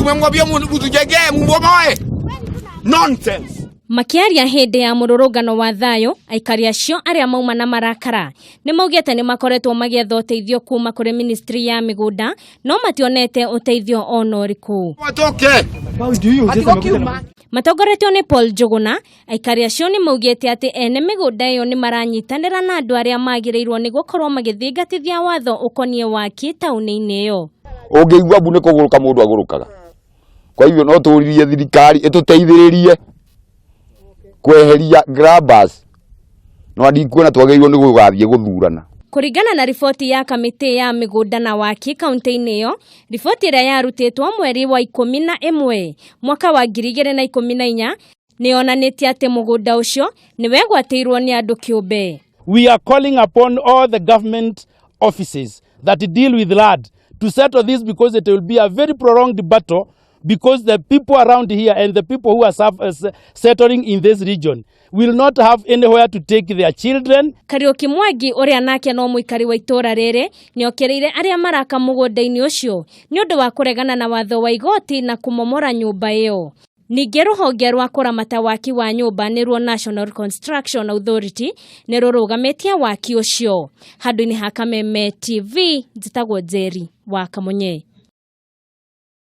Tumemwambia mtujengee mbomoe. Nonsense. Makĩaria hĩndĩ ya mũrũrũngano wa thayũ, aikari acio arĩa mauma na marakara nĩ maugĩte nĩ makoretwo magĩetha ũteithio kuma kũrĩ ministry ya mĩgũnda no mationete ũteithio ona ũrĩkũ. Watoke. Matongoretio nĩ Paul Njũgũna, aikari acio nĩ maugĩte atĩ ene mĩgũnda ĩyo nĩ maranyitanĩra na andũ arĩa magĩrĩirwo nĩ gũkorwo magĩthingatithia watho ũkoniĩ waki taũni-inĩ ĩyo. Ũngĩigua mbu nĩ kũgũrũka mũndũ agũrũkaga. Kwa hivyo no tũririe thirikari ĩtũteithĩrĩrie kweheria grabbers no ndikuona twagĩrĩirwo nĩ gũgathiĩ gũthurana. Kũringana na riboti ya kamĩtĩ ya mĩgũnda na waki kaunti-inĩ ĩyo, riboti ĩrĩa yarutĩtwo mweri wa 11 mwaka wa 2014 nĩ yonanĩtie atĩ mũgũnda ũcio nĩ wegwatĩirwo nĩ andũ kĩũmbe. We are calling upon all the government offices that deal with land to settle this, because it will be a very prolonged battle, because the people around here and the people who are settling in this region will not have anywhere to take their children. Kariũki Mwangi ũrĩa nake no mũikari wa itũũra rĩrĩ nĩ okĩrĩire arĩa maraka mũgũnda-inĩ ũcio nĩ ũndũ wa kũregana na watho wa igoti na kũmomora nyũmba ĩyo. Ningĩ rũhonge rwa kũramata waki wa nyũmba nĩruo National Construction Authority nĩ rũrũgamĩtie waki ũcio. Handũ-inĩ ha Kameme TV, njĩtagwo Njeri wa Kamunye.